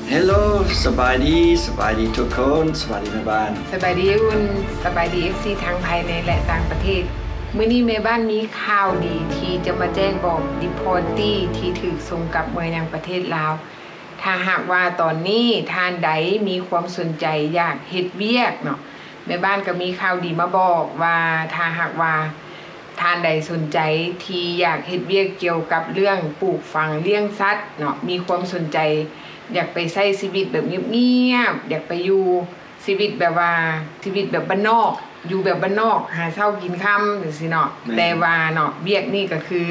ເຮລໂລ ສະບາຍດີ, ສະບາຍດີທຸກຄົນ, ສະບາຍດີແມ່ບ້ານ. ສະບາຍດີອ້າຍອຸ່ນ, ສະບາຍດີເອັຟຊີທັງພາຍໃນ ແລະ ຕ່າງປະເທດ. ມື້ນີ້ແມ່ບ້ານມີຂ່າວດີທີ່ຈະມາແຈ້ງບອກ ດີພອດຕີ້ ທີ່ຖືກສົ່ງກັບເມືອຍັງປະເທດລາວ. ຖ້າຫາກວ່າຕອນນີ້ທ່ານໃດມີຄວາມສົນໃຈຢາກເຮັດວຽກເນາະ, ແມ່ບ້ານກໍມີຂ່າວດີມາບອກວ່າ ຖ້າຫາກວ່າທ່ານໃດສົນໃຈທີ່ຢາກເຮັດວຽກກ່ຽວກັບເລື່ອງປູກຝັງລ້ຽງສັດເນາະ, ມີຄວາມສົນໃຈຢາກໄປໃຊ້ຊີວິດແບບງຽບໆ, ຢາກໄປຢູ່ຊີວິດແບບວ່າ ຊີວິດແບບບ້ານນອກ, ຢູ່ແບບບ້ານນອກ ຫາເຊົ້າກິນຄ່ຳຈັ່ງຊີ້ເນາະ. ແມ່ນ. ແຕ່ວ່າເນາະ ວຽກນີ້ກໍຄື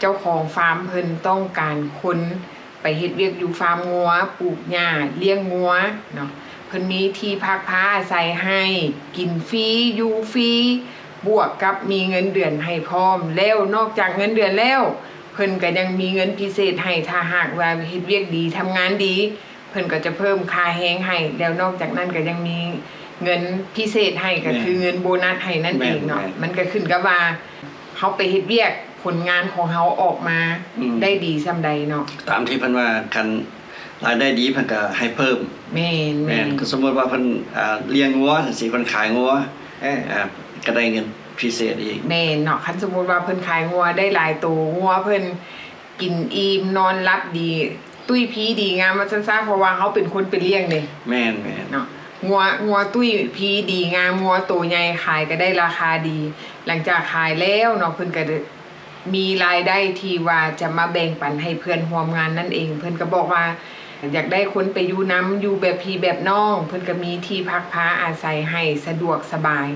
ເຈົ້າຂອງຟາມເພິ່ນຕ້ອງການຄົນ ໄປເຮັດວຽກຢູ່ຟາມງົວ, ປູກຫຍ້າ, ລ້ຽງງົວເນາະ. ເພິ່ນມີທີ່ພັກພາອາໄສໃຫ້, ກິນຟຣີ, ຢູ່ຟຣີ, ບວກກັບມີເງິນເດືອນໃຫ້ພ້ອມ. ແລ້ວນອກຈາກເງິນເດືອນແລ້ວ ເພິ່ນກໍຍັງມີເງິນພິເສດໃຫ້, ຖ້າຫາກວ່າເຮັດວຽກດີ, ທຳງານດີ, ເພິ່ນກໍຈະເພີ່ມຄ່າແຮງໃຫ້. ແລ້ວນອກຈາກນັ້ນກໍຍັງມີເງິນພິເສດໃຫ້, ກໍຄືເງິນໂບນັດໃຫ້ນັ້ນເອງເນາະ. ແມ່ນ. ມັນກໍຂຶ້ນກັບວ່າ ເຮົາໄປເຮັດວຽກ, ຜົນງານຂອງເຮົາອອກມາ ອືມ ໄດ້ດີສ່ຳໃດເນາະ. ຕາມທີ່ເພິ່ນວ່າ ຄັນລາຍໄດ້ດີເພິ່ນກໍໃຫ້ເພີ່ມ. ແມ່ນໆ. ແມ່ນ. ກໍສົມມຸດວ່າເພິ່ນ ອ່າ ລ້ຽງງົວຈັ່ງຊີ້, ເພິ່ນຂາຍງົວ ເອີ ອ່າ ກໍໄດ້ເງິນພິເສດອີກ. ແມ່ນເນາະ. ຄັນສົມມຸດວ່າເພິ່ນຂາຍງົວໄດ້ຫຼາຍໂຕ, ງົວເພິ່ນກິນອີ່ມນອນຫຼັບດີ, ຕຸ້ຍພີດີງາມວ່າຊັ້ນຊະ, ເພາະວ່າເຮົາເປັນຄົນໄປລ້ຽງເດ້. ແມ່ນໆ. ເນາະ. ງົວ, ງົວຕຸ້ຍພີດີງາມ, ງົວໂຕໃຫຍ່, ຂາຍກໍໄດ້ລາຄາດີ. ຫຼັງຈາກຂາຍແລ້ວເນາະ, ເພິ່ນກໍໄດ້ມີລາຍໄດ້ທີ່ວ່າຈະມາແບ່ງປັນໃຫ້ເພື່ອນຮ່ວມງານນັ້ນເອງ. ເພິ່ນກໍບອກວ່າຢາກໄດ້ຄົນໄປຢູ່ນຳ, ຢູ່ແບບພີ່ແບບນ້ອງ. ເພິ່ນກໍມີທີ່ພັກພາອາໄສໃຫ້ສະດວກສະບາຍ.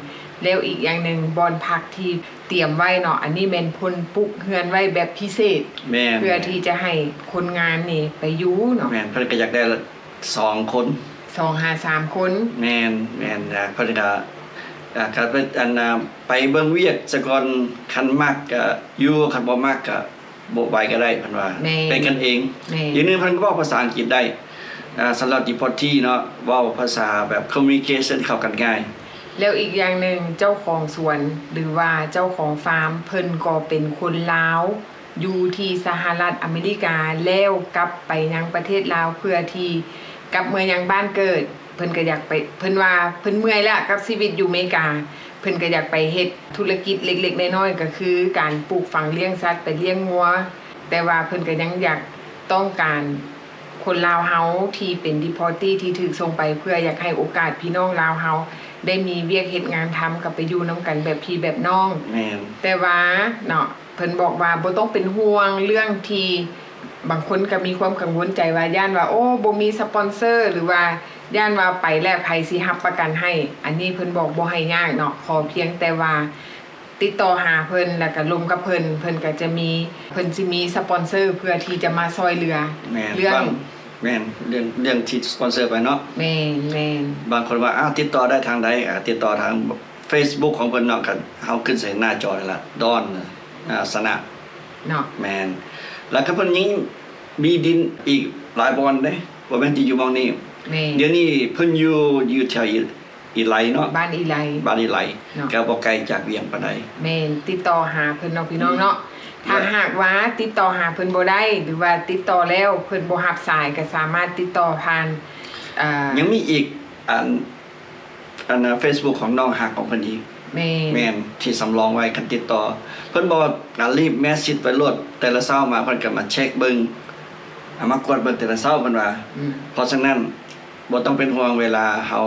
ແລ້ວອີກຢ່າງໜຶ່ງ, ບ່ອນພັກທີ່ ຕຽມໄວ້ເນາະ, ອັນນີ້ແມ່ນເພິ່ນປຸກເຮືອນໄວ້ແບບພິເສດ. ແມ່ນ. ເພື່ອທີ່ຈະໃຫ້ຄົນງານນີ້ໄປຢູ່ເນາະ. ແມ່ນ. ເພິ່ນກໍຢາກໄດ້ສອງຄົນ, ສອງຫາສາມຄົນ. ແມ່ນໆ. ເພິ່ນກໍ ອ່າ ກໍໄປ ອັນນ່າ ໄປເບິ່ງວຽກສາກ່ອນ, ຄັນມັກກໍຢູ່, ຄັນບໍ່ມັກກໍບໍ່ໄປກໍໄດ້, ເພິ່ນວ່າ. ແມ່ນ. ເປັນກັນເອງ. ແມ່ນ. ອີກໜຶ່ງ ເພິ່ນກໍເວົ້າພາສາອັງກິດໄດ້. ອ່າ ສຳລັບ ດີພອດຕີ້ ເນາະ, ເວົ້າພາສາແບບ ຄອມມູນິເຄຊັນ ເຂົ້າກັນງ່າຍ. ແລ້ວອີກຢ່າງໜຶ່ງ, ເຈົ້າຂອງສວນ ຫຼືວ່າເຈົ້າຂອງຟາມ ເພິ່ນກໍເປັນຄົນລາວ ຢູ່ທີ່ສະຫະລັດອາເມລິກາ ແລ້ວກັບໄປຍັງປະເທດລາວ ເພື່ອທີ່ກັບເມືອຍັງບ້ານເກີດ. ເພິ່ນກໍຢາກໄປ, ເພິ່ນວ່າເພິ່ນເມື່ອຍແລ້ວກັບຊີວິດຢູ່ເມກາ, ເພິ່ນກໍຢາກໄປເຮັດທຸລະກິດເລັກໆນ້ອຍໆ, ກໍຄືການປູກຝັງລ້ຽງສັດ, ໄປລ້ຽງງົວ. ແຕ່ວ່າເພິ່ນກໍຍັງຢາກ ຕ້ອງການຄົນລາວເຮົາທີ່ເປັນ ດີພອດຕີ້ ທີ່ຖືກສົ່ງໄປ ເພື່ອຢາກໃຫ້ໂອກາດພີ່ນ້ອງລາວເຮົາໄດ້ມີວຽກເຮັດງານທຳ ກັບໄປຢູ່ນຳກັນແບບພີ່ແບບນ້ອງ. ແມ່ນ. ແຕ່ວ່າເນາະ ເພິ່ນບອກວ່າບໍ່ຕ້ອງເປັນຫ່ວງເລື່ອງທີ່ ບາງຄົນກໍມີຄວາມກັງວົນໃຈວ່າ ຢ້ານວ່າ ໂອ້ ບໍ່ມີສະປອນເຊີ ຫຼືວ່າຢ້ານວ່າໄປແລ້ວໃຜຊິຮັບປະກັນໃຫ້. ອັນນີ້ເພິ່ນບອກບໍ່ໃຫ້ຍາກເນາະ, ຂໍພຽງແຕ່ວ່າ ຕິດຕໍ່ຫາເພິ່ນ ແລ້ວກະລົມກັບເພິ່ນ, ເພິ່ນກະຈະມີ ເພິ່ນຊິມີສະປອນເຊີເພື່ອທີ່ຈະມາຊ່ອຍເຫຼືອ. ແມ່ນ ເລື່ອງ ບາງ ແມ່ນ ເລື່ອງ ເລື່ອງທີ່ສະປອນເຊີໄປເນາະ. ແມ່ນໆ. ບາງຄົນວ່າ ອ້າວ ຕິດຕໍ່ໄດ້ທາງໃດ? ອ່າ ຕິດຕໍ່ທາງເຟສບຸກຂອງເພິ່ນເນາະ, ກໍເຮົາຂຶ້ນໃສ່ໜ້າຈໍນີ້ລະ ດອນ ອ່າ ຊະນະ ເນາະ. ແມ່ນ. ແລ້ວກໍເພິ່ນຍັງມີດິນອີກຫຼາຍບ່ອນເດ້, ບໍ່ແມ່ນທີ່ຢູ່ໝ່ອງນີ້. ແມ່ນ. ດຽວນີ້ເພິ່ນຢູ່ ຢູ່ແຖວອີ ອີໄລເນາະ, ບ້ານອີໄລ ບ້ານອີໄລ ເນາະ ກໍບໍ່ໄກຈາກວຽງປານໃດ. ແມ່ນ, ຕິດຕໍ່ຫາເພິ່ນເນາະ ພີ່ນ້ອງເນາະ. ອືມ ຖ້າຫາກວ່າຕິດຕໍ່ຫາເພິ່ນບໍ່ໄດ້ ຫຼືວ່າຕິດຕໍ່ແລ້ວເພິ່ນບໍ່ຮັບສາຍ ກໍສາມາດຕິດຕໍ່ຜ່ານ ເອີ ຍັງມີອີກ ອັນ ອັນ ເຟສບຸກຂອງນ້ອງຮັກຂອງເພິ່ນອີກ. ແມ່ນ ແມ່ນ ທີ່ສຳລອງໄວ້ ຄັນຕິດຕໍ່ ເພິ່ນບອກວ່າ ອ່າ ລີບແມສເຊັດໄປໂລດ, ແຕ່ລະເຊົ້າມາເພິ່ນກໍມາເຊັກເບິ່ງ ເອົາມາກວດເບິ່ງແຕ່ລະເຊົ້າ ເພິ່ນວ່າ. ອືມ ເພາະສະນັ້ນ ບໍ່ຕ້ອງເປັນຫ່ວງ, ເວລາເຮົາ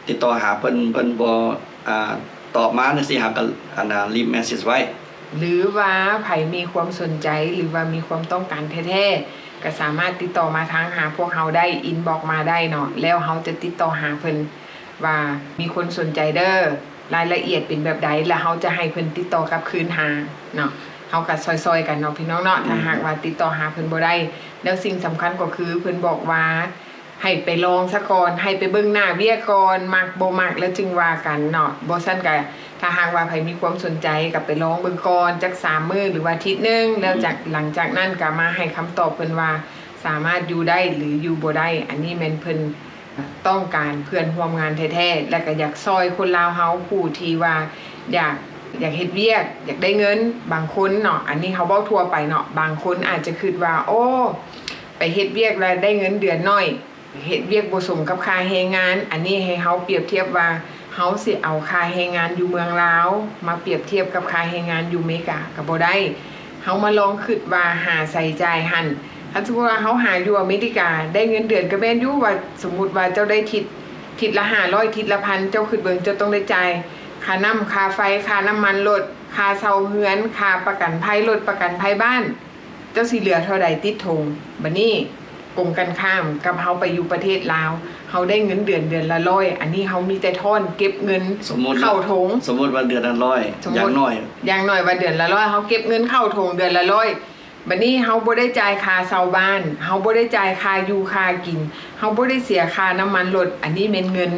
ຕິດຕໍ່ຫາເພິ່ນ ເພິ່ນບໍ່ ອ່າ ຕອບມາຈັ່ງຊີ້ ເຮົາກໍ ອັນນ່າ ລີບແມສເຊັດໄວ້. ຫຼືວ່າໃຜມີຄວາມສົນໃຈ ຫຼືວ່າມີຄວາມຕ້ອງການແທ້ໆ ກໍສາມາດຕິດຕໍ່ມາທາງຫາພວກເຮົາໄດ້, ອິນບັອກມາໄດ້ເນາະ, ແລ້ວເຮົາຈະຕິດຕໍ່ຫາເພິ່ນວ່າມີຄົນສົນໃຈເດີ້, ລາຍລະອຽດເປັນແບບໃດ, ແລ້ວເຮົາຈະໃຫ້ເພິ່ນຕິດຕໍ່ກັບຄືນຫາເນາະ. ເຮົາກໍຊ່ອຍໆກັນເນາະ ພີ່ນ້ອງເນາະ, ຖ້າຫາກວ່າຕິດຕໍ່ຫາເພິ່ນບໍ່ໄດ້. ແລ້ວສິ່ງສຳຄັນກໍຄືເພິ່ນບອກວ່າ ໃຫ້ໄປລອງຊະກ່ອນ, ໃຫ້ໄປເບິ່ງໜ້າວຽກກ່ອນ, ມັກບໍ່ມັກແລ້ວຈຶ່ງວ່າກັນເນາະ. ບໍ່ຊັ້ນກະ ຖ້າຫາກວ່າໃຜມີຄວາມສົນໃຈ ກະໄປລອງເບິ່ງກ່ອນຈັກສາມມື້ ຫຼືວ່າອາທິດໜຶ່ງ, ແລ້ວຈາກ ອືມ ຫຼັງຈາກນັ້ນກະມາໃຫ້ຄຳຕອບເພິ່ນວ່າສາມາດຢູ່ໄດ້ ຫຼື ຢູ່ບໍ່ໄດ້. ອັນນີ້ແມ່ນເພິ່ນຕ້ອງການເພື່ອນຮ່ວມງານແທ້ໆ ແລະກະຢາກຊ່ອຍຄົນລາວເຮົາຜູ້ທີ່ວ່າຢາກ ຢາກເຮັດວຽກ ຢາກໄດ້ເງິນ. ບາງຄົນເນາະ, ອັນນີ້ເຮົາເວົ້າທົ່ວໄປເນາະ, ບາງຄົນອາດຈະຄິດວ່າ ໂອ້ ໄປເຮັດວຽກແລ້ວໄດ້ເງິນເດືອນໜ້ອຍ, ເຮັດວຽກບໍ່ສົມກັບຄ່າແຮງງານ. ອັນນີ້ໃຫ້ເຮົາປຽບທຽບວ່າ ເຮົາຊິເອົາຄ່າແຮງງານຢູ່ເມືອງລາວມາປຽບທຽບກັບຄ່າແຮງງານຢູ່ເມກາກໍບໍ່ໄດ້. ເຮົາມາລອງຄິດວ່າຫາໃຊ້ຈ່າຍຫັ້ນ, ຄັນສົມມຸດວ່າເຮົາຫາຢູ່ອາເມລິກາໄດ້ເງິນເດືອນກໍແມ່ນຢູ່ວ່າ ສົມມຸດວ່າເຈົ້າໄດ້ທິດ ທິດລະຫ້າຮ້ອຍ ທິດລະພັນ, ເຈົ້າຄິດເບິ່ງ ເຈົ້າຕ້ອງໄດ້ຈ່າຍຄ່ານ້ຳ, ຄ່າໄຟ, ຄ່ານ້ຳມັນລົດ, ຄ່າເຊົ່າເຮືອນ, ຄ່າປະກັນໄພລົດ, ປະກັນໄພບ້ານ. ເຈົ້າຊິເຫຼືອເທົ່າໃດຕິດຖົງ? ບັດນີ້ກົງກັນຂ້າມກັບເຮົາໄປຢູ່ປະເທດລາວ, ເຮົາໄດ້ເງິນເດືອນເດືອນລະຮ້ອຍ, ອັນນີ້ເຮົາມີແຕ່ທ້ອນເກັບເງິນ ສົມມຸດ ເຂົ້າຖົງ. ສົມມຸດວ່າເດືອນລະຮ້ອຍ ສົມມຸດ ຢ່າງໜ້ອຍ ຢ່າງໜ້ອຍວ່າເດືອນລະຮ້ອຍ, ເຮົາເກັບເງິນເຂົ້າຖົງເດືອນລະຮ້ອຍ. ບັດນີ້ເຮົາບໍ່ໄດ້ຈ່າຍຄ່າເຊົ່າບ້ານ, ເຮົາບໍ່ໄດ້ຈ່າຍຄ່າຢູ່ຄ່າກິນ, ເຮົາບໍ່ໄດ້ເສຍຄ່ານ້ຳມັນລົດ. ອັນນີ້ແມ່ນເງິນ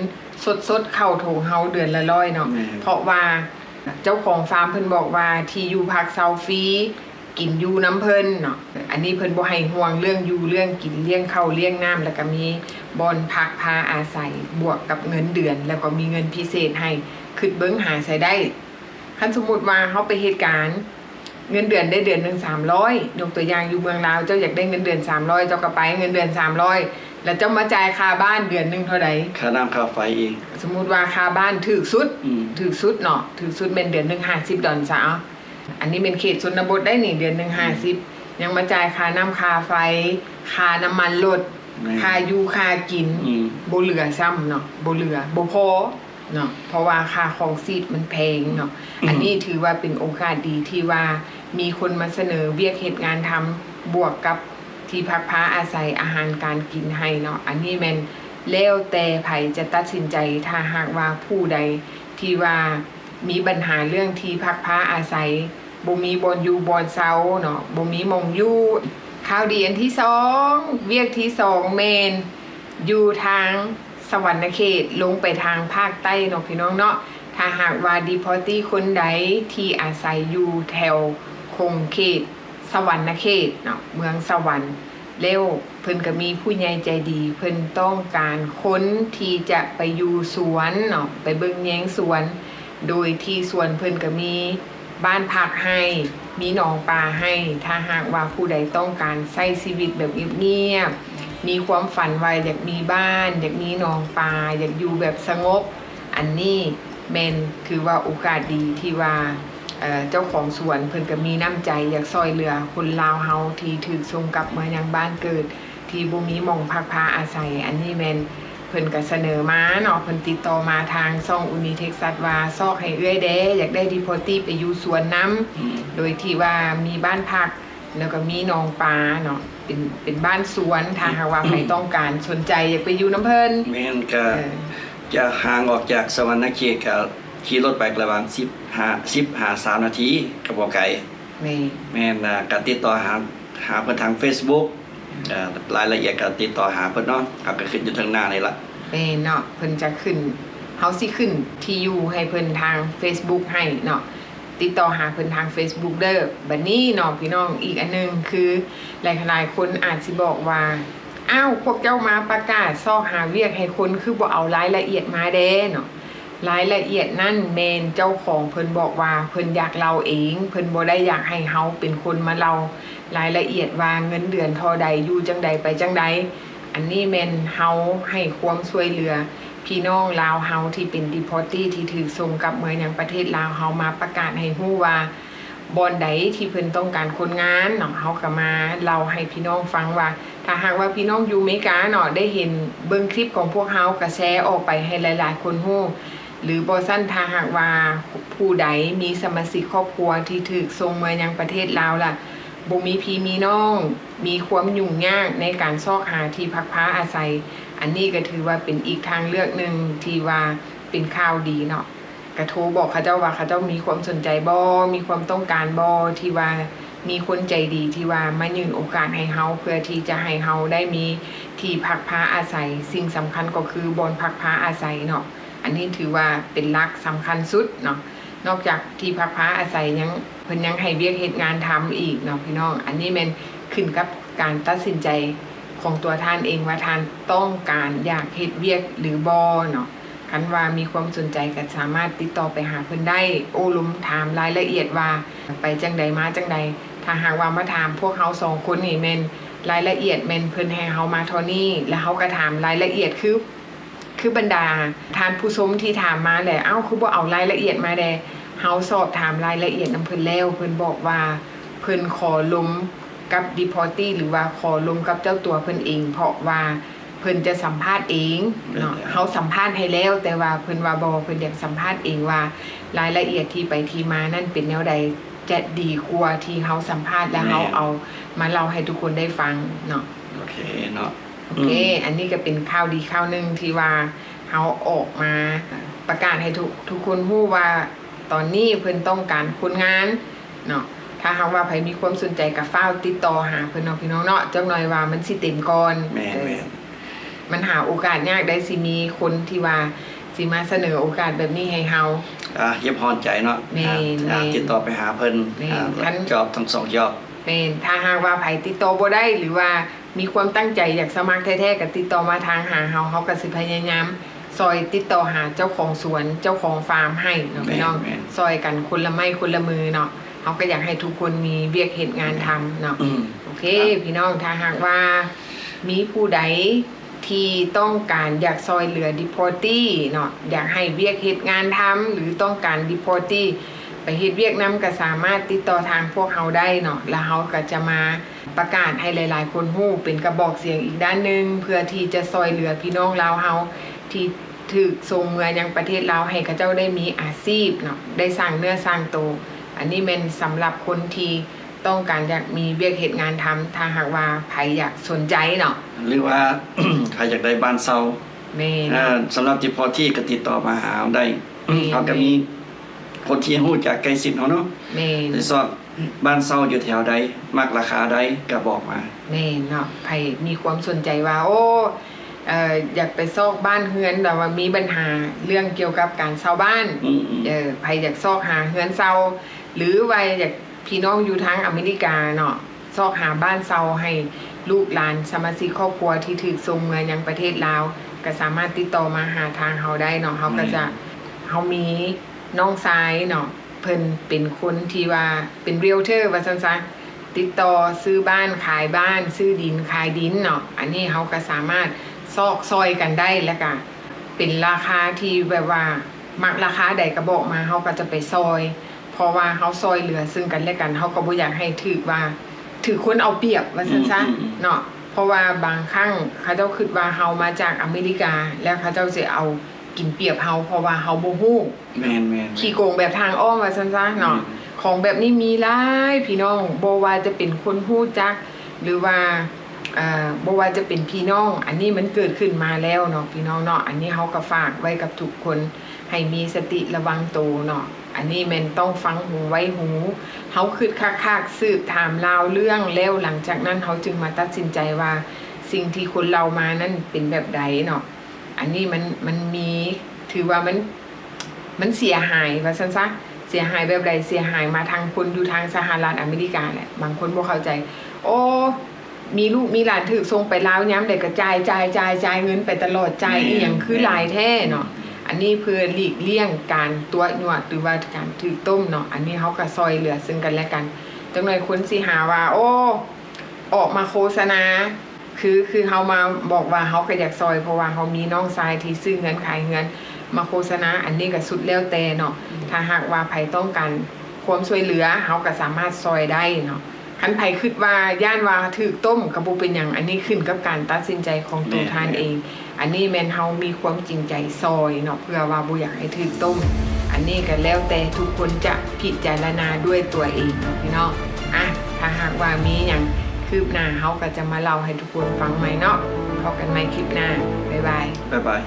ສົດໆເຂົ້າຖົງເຮົາເດືອນລະຮ້ອຍເນາະ. ແມ່ນ. ເພາະວ່າເຈົ້າຂອງຟາມເພິ່ນບອກວ່າ ທີ່ຢູ່ພັກເຊົາຟຣີ, ກິນຢູ່ນຳເພິ່ນເນາະ. ອັນນີ້ເພິ່ນບໍ່ໃຫ້ຫ່ວງເລື່ອງຢູ່ເລື່ອງກິນ, ລ້ຽງເຂົ້າລ້ຽງນ້ຳ, ແລ້ວກໍມີບ່ອນພັກພາອາໄສ ບວກກັບເງິນເດືອນ, ແລ້ວກໍມີເງິນພິເສດໃຫ້. ຄິດເບິ່ງຫາໃຊ້ໄດ້. ຄັນສົມມຸດວ່າເຮົາໄປເຮັດການ ເງິນເດືອນໄດ້ເດືອນໜຶ່ງສາມຮ້ອຍ, ຍົກຕົວຢ່າງຢູ່ເມືອງລາວ ເຈົ້າຢາກໄດ້ເງິນເດືອນສາມຮ້ອຍ ເຈົ້າກໍໄປເງິນເດືອນສາມຮ້ອຍ, ແລ້ວເຈົ້າມາຈ່າຍຄ່າບ້ານເດືອນໜຶ່ງເທົ່າໃດ? ຄ່ານ້ຳຄ່າໄຟອີກ. ສົມມຸດວ່າຄ່າບ້ານຖືກສຸດ, ອືມ ຖືກສຸດເນາະ, ຖືກສຸດແມ່ນເດືອນໜຶ່ງຫ້າສິບດອນຊາ. ອັນນີ້ແມ່ນເຂດຊົນນະບົດໄດ໋ນີ້, ເດືອນໜຶ່ງຫ້າສິບ ອືມ ຍັງມາຈ່າຍຄ່ານ້ຳຄ່າໄຟ, ຄ່ານ້ຳມັນລົດ, ແມ່ນ ຄ່າຢູ່ຄ່າກິນ, ອືມ ບໍ່ເຫຼືອຊ້ຳເນາະ, ບໍ່ເຫຼືອ ບໍ່ພໍເນາະ, ເພາະວ່າຄ່າຄອງຊີບມັນແພງເນາະ. ອືມ ອັນນີ້ຖືວ່າເປັນໂອກາດດີທີ່ວ່າມີຄົນມາສະເໜີວຽກເຮັດງານທຳ ບວກກັບທີ່ພັກພາອາໄສ, ອາຫານການກິນໃຫ້ເນາະ. ອັນນີ້ແມ່ນແລ້ວແຕ່ໃຜຈະຕັດສິນໃຈ. ຖ້າຫາກວ່າຜູ້ໃດທີ່ວ່າ ມີບັນຫາເລື່ອງທີ່ພັກພາອາໄສ, ບໍ່ມີບ່ອນຢູ່ບ່ອນເຊົາເນາະ, ບໍ່ມີໝ່ອງຢູ່. ຂ່າວດີອັນທີສອງ, ວຽກທີສອງແມ່ນຢູ່ທາງສະຫວັນນະເຂດ ລົງໄປທາງພາກໃຕ້ເນາະ ພີ່ນ້ອງເນາະ. ຖ້າຫາກວ່າ deportee ຄົນໃດທີ່ອາໄສຢູ່ແຖວຂົງເຂດສະຫວັນນະເຂດເນາະ, ເມືອງສະຫວັນ ແລ້ວເພິ່ນກໍມີຜູ້ໃຫຍ່ໃຈດີ, ເພິ່ນຕ້ອງການຄົນທີ່ຈະໄປຢູ່ສວນເນາະ, ໄປເບິ່ງແຍງສວນ, ໂດຍທີ່ສວນເພິ່ນກໍມີບ້ານພັກໃຫ້, ມີໜອງປາໃຫ້. ຖ້າຫາກວ່າຜູ້ໃດຕ້ອງການໃຊ້ຊີວິດແບບງຽບໆ, ມີຄວາມຝັນວ່າຢາກມີບ້ານ, ຢາກມີໜອງປາ, ຢາກຢູ່ແບບສະຫງົບ, ອັນນີ້ແມ່ນຖືວ່າໂອກາດດີທີ່ວ່າ ເອີ ເຈົ້າຂອງສວນເພິ່ນກໍມີນ້ຳໃຈຢາກຊ່ອຍເຫຼືອຄົນລາວເຮົາທີ່ຖືກສົ່ງກັບເມືອຍັງບ້ານເກີດ ທີ່ບໍ່ມີໝ່ອງພັກພາອາໄສ. ອັນນີ້ແມ່ນເພິ່ນກໍສະເໜີມາເນາະ, ເພິ່ນຕິດຕໍ່ມາທາງຊ່ອງ Uni Texas ວ່າ ຊອກໃຫ້ເອື້ອຍແດ່, ຢາກໄດ້ deportee ໄປຢູ່ສວນນຳ, ອືມ ໂດຍທີ່ວ່າມີບ້ານພັກ ແລ້ວກໍມີໜອງປາເນາະ, ເປັນ ເປັນບ້ານສວນ. ຖ້າຫາກວ່າໃຜຕ້ອງການ ສົນໃຈຢາກໄປຢູ່ນຳເພິ່ນ. ແມ່ນ, ກະ ເອີ ຈະຫ່າງອອກຈາກສະຫວັນນະເຂດ ກະຂີ່ລົດໄປປະມານສິບຫ້າ ສິບຫາສາມນາທີ ກະບໍ່ໄກ. ແມ່ນ. ແມ່ນ, ອາ ກະຕິດຕໍ່ຫາ ຫາເພິ່ນທາງ Facebook. ອາ ລາຍລະອຽດກະຕິດຕໍ່ຫາເພິ່ນເນາະ, ເຮົາກະຂຶ້ນຢູ່ເທິງໜ້ານີ້ລະ. ແມ່ນເນາະ, ເພິ່ນຈະຂຶ້ນ ເຮົາຊິຂຶ້ນທີ່ຢູ່ໃຫ້ເພິ່ນທາງ Facebook ໃຫ້ເນາະ. ຕິດຕໍ່ຫາເພິ່ນທາງ Facebook ເດີ. ບັດນີ້ເນາະ ພີ່ນ້ອງ, ອີກອັນໜຶ່ງຄື ຫຼາຍໆຄົນອາດຊິບອກວ່າ ອ້າວ ພວກເຈົ້າມາປະກາດຊອກຫາວຽກໃຫ້ຄົນ ຄືບໍ່ເອົາລາຍລະອຽດມາແດ່ເນາະ. ລາຍລະອຽດນັ້ນແມ່ນເຈົ້າຂອງເພິ່ນບອກວ່າເພິ່ນຢາກເລົ່າເອງ, ເພິ່ນບໍ່ໄດ້ຢາກໃຫ້ເຮົາເປັນຄົນມາເລົ່າລາຍລະອຽດວ່າເງິນເດືອນເທົ່າໃດ, ຢູ່ຈັ່ງໃດ, ໄປຈັ່ງໃດ. ອັນນີ້ແມ່ນເຮົາໃຫ້ຄວາມຊ່ວຍເຫຼືອ ພີ່ນ້ອງລາວເຮົາທີ່ເປັນ deportee ທີ່ຖືກສົ່ງກັບເມືອຍັງປະເທດລາວ, ເຮົາມາປະກາດໃຫ້ຮູ້ວ່າ ບ່ອນໃດທີ່ເພິ່ນຕ້ອງການຄົນງານເນາະ, ເຮົາກໍມາເລົ່າໃຫ້ພີ່ນ້ອງຟັງວ່າ ຖ້າຫາກວ່າພີ່ນ້ອງຢູ່ເມກາເນາະ ໄດ້ເຫັນເບິ່ງຄລິບຂອງພວກເຮົາ ກໍແຊອອກໄປໃຫ້ຫຼາຍໆຄົນຮູ້, ຫຼືບໍ່ຊັ້ນ ຖ້າຫາກວ່າຜູ້ໃດມີສະມາຊິກຄອບຄົວທີ່ຖືກສົ່ງເມືອຍັງປະເທດລາວ ລະບໍ່ມີພີ່ມີນ້ອງ, ມີຄວາມຫຍຸ້ງຍາກໃນການຊອກຫາທີ່ພັກພາອາໄສ, ອັນນີ້ກໍຖືວ່າເປັນອີກທາງເລືອກໜຶ່ງທີ່ວ່າເປັນຂ່າວດີເນາະ. ກະໂທບອກເຂົາເຈົ້າວ່າ ເຂົາເຈົ້າມີຄວາມສົນໃຈບໍ່, ມີຄວາມຕ້ອງການບໍ່ ທີ່ວ່າມີຄົນໃຈດີທີ່ວ່າມາຍື່ນໂອກາດໃຫ້ເຮົາ ເພື່ອທີ່ຈະໃຫ້ເຮົາໄດ້ມີທີ່ພັກພາອາໄສ. ສິ່ງສຳຄັນກໍຄືບ່ອນພັກພາອາໄສເນາະ, ອັນນີ້ຖືວ່າເປັນຫຼັກສຳຄັນສຸດເນາະ. ນອກຈາກທີ່ພັກພາອາໄສ ຍັງ ເພິ່ນຍັງໃຫ້ວຽກເຮັດງານທຳອີກເນາະ ພີ່ນ້ອງ. ອັນນີ້ແມ່ນຂຶ້ນກັບການຕັດສິນໃຈຂອງຕົວທ່ານເອງວ່າ ທ່ານຕ້ອງການຢາກເຮັດວຽກຫຼືບໍ່ເນາະ. ຄັນວ່າມີຄວາມສົນໃຈກໍສາມາດຕິດຕໍ່ໄປຫາເພິ່ນໄດ້, ໂອ້ລົມຖາມລາຍລະອຽດວ່າໄປຈັ່ງໃດມາຈັ່ງໃດ. ຖ້າຫາກວ່າມາຖາມພວກເຮົາສອງຄົນນີ້ ແມ່ນ ລາຍລະອຽດແມ່ນເພິ່ນໃຫ້ເຮົາມາເທົ່ານີ້ ແລ້ວເຮົາກໍຖາມລາຍລະອຽດ ຄື ຄືບັນດາທ່ານຜູ້ຊົມທີ່ຖາມມາແຫຼະ ເອົ້າ ຄືບໍ່ເອົາລາຍລະອຽດມາແດ່? ເຮົາສອບຖາມລາຍລະອຽດນຳເພິ່ນແລ້ວ ເພິ່ນບອກວ່າເພິ່ນຂໍລົມກັບ deportee ຫຼືວ່າຂໍລົມກັບເຈົ້າຕົວເພິ່ນເອງ ເພາະວ່າເພິ່ນຈະສຳພາດເອງເນາະ. ແມ່ນແລ້ວ ເຮົາສຳພາດໃຫ້ແລ້ວ ແຕ່ວ່າເພິ່ນວ່າບໍ່ ເພິ່ນຢາກສຳພາດເອງວ່າລາຍລະອຽດທີ່ໄປທີ່ມານັ້ນເປັນແນວໃດ ຈະດີກວ່າທີ່ເຮົາສຳພາດ ແລ້ວເຮົາ ແມ່ນ ເອົາມາເລົ່າໃຫ້ທຸກຄົນໄດ້ຟັງເນາະ. ໂອເຄເນາະ. ໂອເຄ ອືມ ອັນນີ້ກໍເປັນຂ່າວດີຂ່າວໜຶ່ງທີ່ວ່າເຮົາອອກມາປະກາດໃຫ້ທຸກ ທຸກຄົນຮູ້ວ່າ ຕອນນີ້ເພິ່ນຕ້ອງການຄົນງານເນາະ. ຖ້າຫາກວ່າໃຜມີຄວາມສົນໃຈກໍຟ້າວຕິດຕໍ່ຫາເພິ່ນເນາະ ພີ່ນ້ອງເນາະ. ຈັກໜ່ອຍວ່າມັນຊິເຕັມກ່ອນ. ແມ່ນ ເອີ ແມ່ນ ມັນຫາໂອກາດຍາກໄດ໋ ຊິມີຄົນທີ່ວ່າຊິມາສະເໜີໂອກາດແບບນີ້ໃຫ້ເຮົາ. ອ່າ ຢາກຮ້ອນໃຈເນາະ. ແມ່ນ ອ່າ ແມ່ນ ຕິດຕໍ່ໄປຫາເພິ່ນ. ແມ່ນ ອ່າ ຄັນ ຈອບທັງສອງຈອບ. ແມ່ນ ຖ້າຫາກວ່າໃຜຕິດຕໍ່ບໍ່ໄດ້ ຫຼືວ່າມີຄວາມຕັ້ງໃຈຢາກສະໝັກແທ້ໆ ກໍຕິດຕໍ່ມາທາງຫາເຮົາ ເຮົາກໍຊິພະຍາຍາມຊ່ອຍຕິດຕໍ່ຫາເຈົ້າຂອງສວນ ເຈົ້າຂອງຟາມໃຫ້ເນາະ ແມ່ນ ພີ່ນ້ອງ. ແມ່ນ ຊ່ອຍກັນຄົນລະໄມ້ຄົນລະມືເນາະ. ເຮົາກໍຢາກໃຫ້ທຸກຄົນມີວຽກເຮັດງານທຳເນາະ. ອືມ ໂອເຄ ອ່ະ ພີ່ນ້ອງ ຖ້າຫາກວ່າມີຜູ້ໃດທີ່ຕ້ອງການຢາກຊ່ອຍເຫຼືອ deportee ເນາະ ຢາກໃຫ້ວຽກເຮັດງານທຳ ຫຼືຕ້ອງການ deportee ໄປເຮັດວຽກນຳ ກໍສາມາດຕິດຕໍ່ທາງພວກເຮົາໄດ້ເນາະ. ແລ້ວເຮົາກໍຈະມາປະກາດໃຫ້ຫຼາຍໆຄົນຮູ້ ເປັນກະບອກສຽງອີກດ້ານໜຶ່ງ ເພື່ອທີ່ຈະຊ່ອຍເຫຼືອພີ່ນ້ອງລາວເຮົາທີ່ຖືກສົ່ງເມືອຍັງປະເທດລາວ ໃຫ້ເຂົາເຈົ້າໄດ້ມີອາຊີບເນາະ ໄດ້ສ້າງເນື້ອສ້າງໂຕ. ອັນນີ້ແມ່ນສຳລັບຄົນທີ່ ຕ້ອງການຢາກມີວຽກເຮັດງານທຳ ຖ້າຫາກວ່າໃຜຢາກສົນໃຈເນາະ ຫຼືວ່າ ໃຜຢາກໄດ້ບ້ານເຊົ່າ. ແມ່ນ ເອີ ສຳລັບ deportee ກໍຕິດຕໍ່ມາຫາເຮົາໄດ້. ແມ່ນ ເຮົາກໍມີ ແມ່ນ ຄົນທີ່ຮູ້ຈັກໃກ້ຊິດເຮົາເນາະ. ແມ່ນ ໄດ້ຊອກບ້ານເຊົ່າຢູ່ແຖວໃດ ມັກລາຄາໃດກໍບອກມາ. ແມ່ນເນາະ ໃຜມີຄວາມສົນໃຈວ່າ ໂອ້ ເອີ ຢາກໄປຊອກບ້ານເຮືອນ ແບບວ່າມີບັນຫາເລື່ອງກ່ຽວກັບການເຊົ່າບ້ານ. ອືມໆ ເອີ ໃຜຢາກຊອກຫາເຮືອນເຊົ່າ ຫຼືວ່າຢາກ ພີ່ນ້ອງຢູ່ທາງອາເມລິກາເນາະ ຊອກຫາບ້ານເຊົ່າໃຫ້ລູກຫຼານສະມາຊິກຄອບຄົວທີ່ຖືກສົ່ງເມືອຍັງປະເທດລາວ ກໍສາມາດຕິດຕໍ່ມາຫາທາງເຮົາໄດ້ເນາະ. ເຮົາກໍຈະ ແມ່ນ ເຮົາມີນ້ອງຊາຍເນາະ ເພິ່ນເປັນຄົນທີ່ວ່າເປັນ realtor ວ່າຊັ້ນຊະ ຕິດຕໍ່ຊື້ບ້ານຂາຍບ້ານ ຊື້ດິນຂາຍດິນເນາະ. ອັນນີ້ເຮົາກໍສາມາດຊອກຊ່ອຍກັນໄດ້ ແລ້ວກໍເປັນລາຄາທີ່ແບບວ່າມັກລາຄາໃດກໍບອກມາ ເຮົາກໍຈະໄປຊ່ອຍ ເພາະວ່າເຮົາຊ່ອຍເຫຼືອຊຶ່ງກັນແລະກັນ ເຮົາກໍບໍ່ຢາກໃຫ້ຖືກວ່າ ຖືກຄົນເອົາປຽບວ່າຊັ້ນຊະ ອືມໆໆ ເນາະ. ເພາະວ່າບາງຄັ້ງເຂົາເຈົ້າຄິດວ່າເຮົາມາຈາກອາເມລິກາ ແລ້ວເຂົາເຈົ້າຊິເອົາກິນປຽບເຮົາ ເພາະວ່າເຮົາບໍ່ຮູ້. ແມ່ນໆໆ ຂີ້ໂກງແບບທາງອ້ອມວ່າຊັ້ນຊະເນາະ. ແມ່ນ ຂອງແບບນີ້ມີຫຼາຍພີ່ນ້ອງ ບໍ່ວ່າຈະເປັນຄົນຮູ້ຈັກ ຫຼືວ່າ ເອີ ບໍ່ວ່າຈະເປັນພີ່ນ້ອງ ອັນນີ້ມັນເກີດຂຶ້ນມາແລ້ວເນາະ ພີ່ນ້ອງເນາະ. ອັນນີ້ເຮົາກໍຝາກໄວ້ກັບທຸກຄົນ ໃຫ້ມີສະຕິລະວັງໂຕເນາະ. ອັນນີ້ແມ່ນຕ້ອງຟັງຫູໄວ້ຫູ ເຮົາຄິດຄັກໆ ສືບຖາມລາວເລື່ອງ ແລ້ວຫຼັງຈາກນັ້ນເຮົາຈຶ່ງມາຕັດສິນໃຈວ່າ ສິ່ງທີ່ຄົນເລົ່າມານັ້ນເປັນແບບໃດເນາະ. ອັນນີ້ມັນ ມັນມີ ຖືວ່າມັນ ມັນເສຍຫາຍວ່າຊັ້ນຊະ. ເສຍຫາຍແບບໃດ? ເສຍຫາຍມາທາງຄົນຢູ່ທາງສະຫະລັດອາເມລິກາແຫຼະ ບາງຄົນບໍ່ເຂົ້າໃຈ ໂອ້ ມີລູກມີຫຼານຖືກສົ່ງໄປລາວຍາມໃດກໍຈ່າຍ ຈ່າຍ ຈ່າຍ ຈ່າຍເງິນໄປຕະຫຼອດ ຈ່າຍ ແມ່ນ ອີ່ຫຍັງຄື ແມ່ນ ຫຼາຍແທ້ເນາະ. ອືມ ອັນນີ້ເພື່ອຫຼີກລ່ຽງການຕົວະຍົວະ ຫຼືວ່າການຖືກຕົ້ມເນາະ. ອັນນີ້ເຮົາກໍຊ່ອຍເຫຼືອຊຶ່ງກັນແລະກັນ. ຈັກໜ່ອຍຄົນຊິຫາວ່າ ໂອ້ ອອກມາໂຄສະນາ ຄື ຄືເຮົາມາບອກວ່າເຮົາກໍຢາກຊ່ອຍ ເພາະວ່າເຮົາມີນ້ອງຊາຍທີ່ຊື້ເຮືອນຂາຍເຮືອນ ມາໂຄສະນາ ອັນນີ້ກໍສຸດແລ້ວແຕ່ເນາະ. ອືມ ຖ້າຫາກວ່າໃຜຕ້ອງການຄວາມຊ່ວຍເຫຼືອ ເຮົາກໍສາມາດຊ່ອຍໄດ້ເນາະ. ຄັນໃຜຄິດວ່າຢ້ານວ່າຖືກຕົ້ມກໍບໍ່ເປັນຫຍັງ ອັນນີ້ຂຶ້ນກັບການຕັດສິນໃຈຂອງໂຕ ແມ່ນ ທ່ານເອງ. ແມ່ນ ອັນນີ້ແມ່ນເຮົາມີຄວາມຈິງໃຈຊ່ອຍເນາະ ເພື່ອວ່າບໍ່ຢາກໃຫ້ຖືກຕົ້ມ. ອັນນີ້ກໍແລ້ວແຕ່ທຸກຄົນຈະພິຈາລະນາດ້ວຍຕົວເອງເນາະ ພີ່ນ້ອງ. ອ່ະ ຖ້າຫາກວ່າມີຫຍັງຄືບໜ້າ ເຮົາກໍຈະມາເລົ່າໃຫ້ທຸກຄົນຟັງໃໝ່ເນາະ. ພົບກັນໃໝ່ຄລິບໜ້າ. ບາຍບາຍ. ບາຍບາຍ.